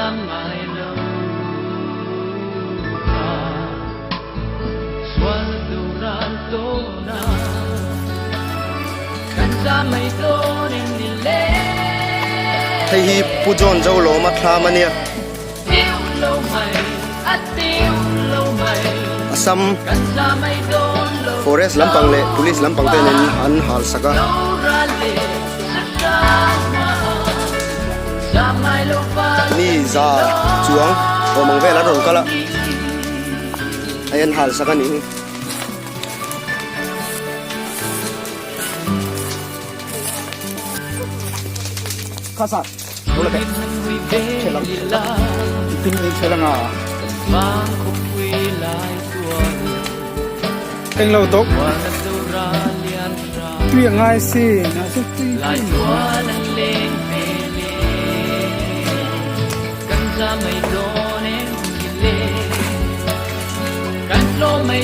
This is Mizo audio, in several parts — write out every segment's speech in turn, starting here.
Hei hi Pu John Zolawma thlam a nia. Assam forest lampang leh police lampang te nen an hal sak a. Mi za chuang awm ang vel an rawn kal a hei an hal sak a nih hi. Englo tawp tui a ngai si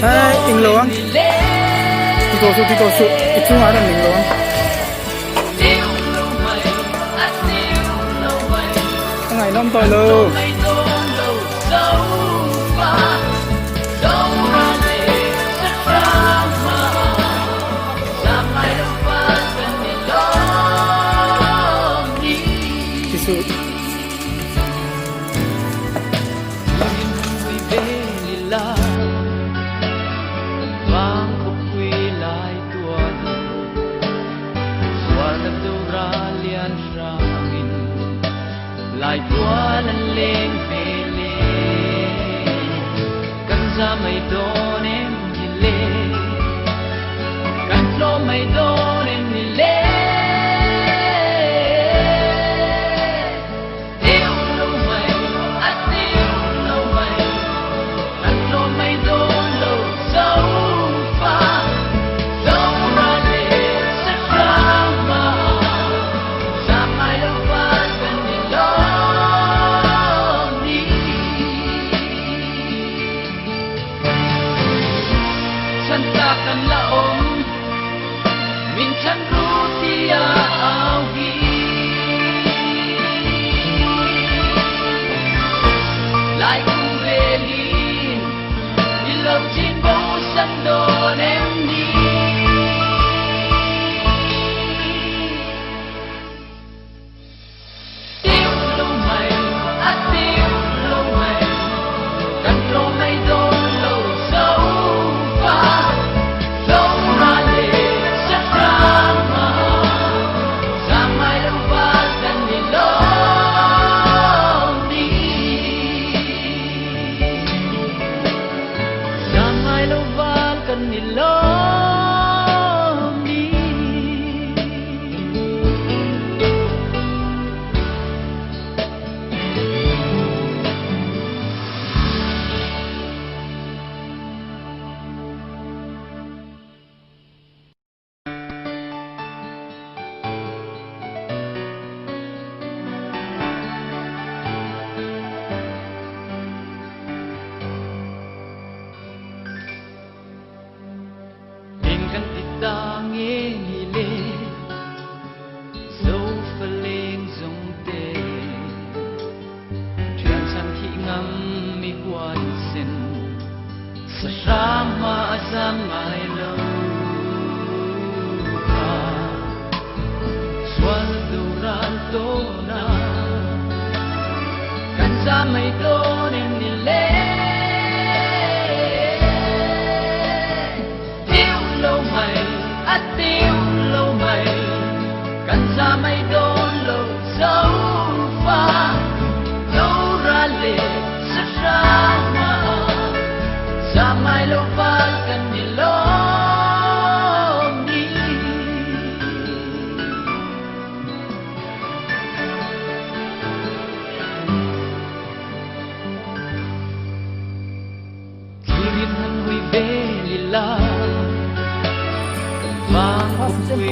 Hei englo ang ti tawh suh ti tawh suh i chungah a rawn englo ang. A ngaihnawm tawh lo. Ti suh.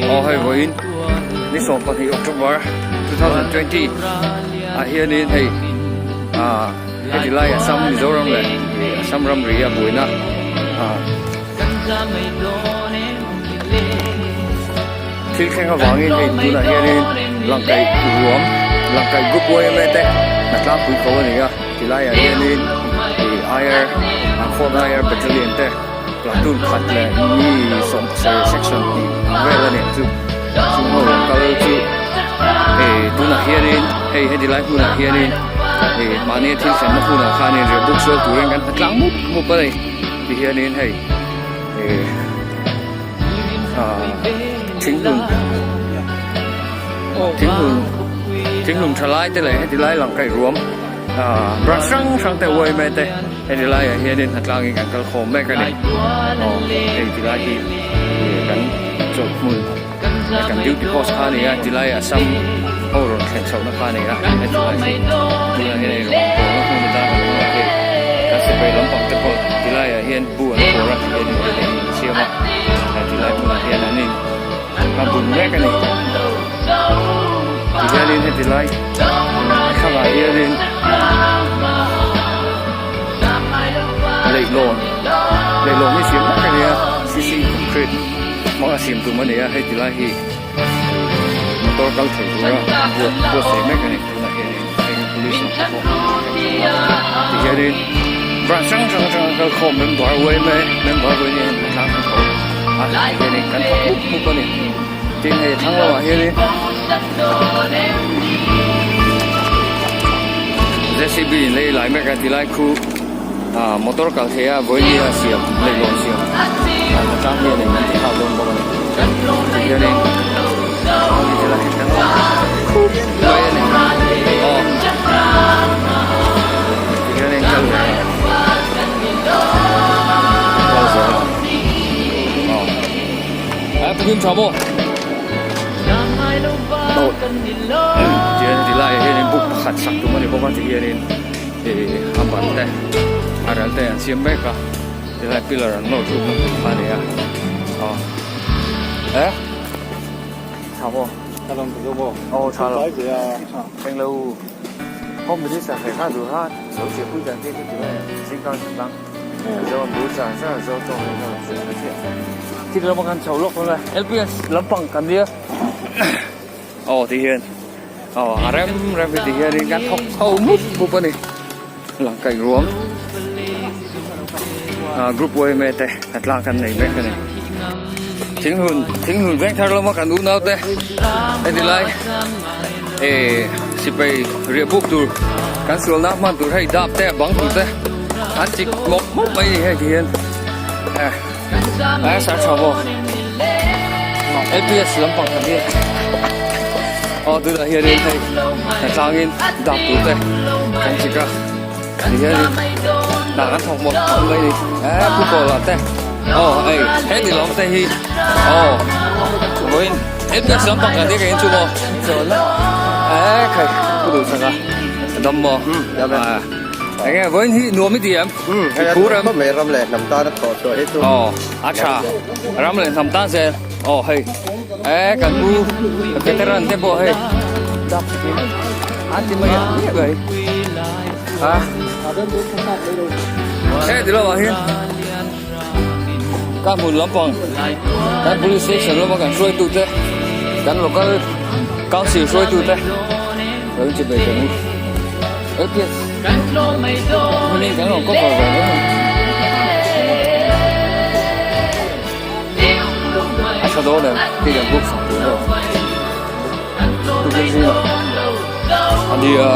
Aw hei vawiin ni 12 October 2020 ah hianin hei ah heti lai Assam Mizoram leh Assam ramri a buaina ah thil thleng avangin hei tunah hianin langkaih ruam. Langkaih group yma te hna tlangpui ko a ni a tilaiah hianin ih air an fort air battalion te platoon khat leh mi sawmpasarih section tih ang vel a ni ang chu chung ho rawn kal chu ih tunah hianin hei heti lai hmunah hianin ih mahni thil thlenna hmunah khanin riahbuk sual turin kan hna tlang mup mup a ni ti hianin hei ih ah thinghlun thinghlun thinghlun tha lai te leh heti lai lang kaih ruam ah branch hrang hrang te yma te heti laiah hianin hnatlangin kan kal khawm mek a ni aw hei ti lai hi ih kan chawlh hmun kan duty post kha a ni a ti laiah Assam ho rawn thlen chhohna kha a ni a heti lai hi tunah hian ei rawn bawlna hmun atan kan hmang a hei kan sipai lampang te pawh ti laiah hian bu an phur a ti hian in lei an siam a ti lai hmunah hian an in a bun mek a ni ti hianin heti lai a thlalakah hianin leihlawn leihlawn hi siam mek a ni a cc concrete hmanga siam tum a ni a hei ti lai hi motor kal thei tura buat buatsaih mek a ni tunah hianin heng police lam te pawh ti hianin branch hrang hrang atanga kal khawm member yma member vawiin hian an tlang tho a ti hianin kan thawk mup mup a ni tin hei thlang lamah hianin jcb in lei lai mek a ti lai khu ah motor kal thei a vawiin a siam leihlawn siam ah tlang hianin an ti nghal dawn bawk a ni ti hianin khup mai a ni aw ti hianin kal leh kal zel a aw a pukin tha maw aw tihian ti laiah hianin book pakhat sak tum a ni bawk a ti hianin ih a ban te a ral te an siam mek a tilai pillar an nawr thluk na hmun kha a ni a aw eh tha maw Tha lo tha maw aw tha lo englo home minister hreh kha duh kha lo chhiah pui dan te chu ti mai zingkang chhutlang zo an bul char char zo tawng leh zo chhiah ka chhiah thil lama kan chho lawk dawn a lps lampang kan nia aw ti hian aw a rem rem hi ti hianin kan thawk chho mup mup a ni langkaih ruang ah group yma te a tlang kan nei mek a ni thinghlun thinghlun veng thar lama kan unau te heti lai eh sipai riah buk tur kan sual na hman tur hei dap te a bang tur te an chik mawp mawp mai a ni hei ti hian eh a sar tha maw lps lampang kan hi aw tunah hianin hei hnatlangin dap tur te kan chik a ti hianin hna kan thawk mawlh mawlh mai a ni eh pu pawla te aw hei heti lawm te hi aw vawiin lps lampang kan hi ka inchu maw eh khai pu duh chak a dam maw enge vawiin hi nuam i ti em Phur em? Mai ram leh hnam tan a thawh chhuah hi chu. Aw, a tha. Ram leh hnam tan zel. Aw hei. E kan u veteran te pawh hei. Dap takin an ti mai a miah mai. Ha. He ti lovah hian ka hmun lampang kan police station lama kan hruaitu te kan local council hruaitu te lo inti ve tawh ang. LPS hmunin kan rawn cover ve mai a a tha dawn em khi kan book sak tur erawh tukin zingah a nia.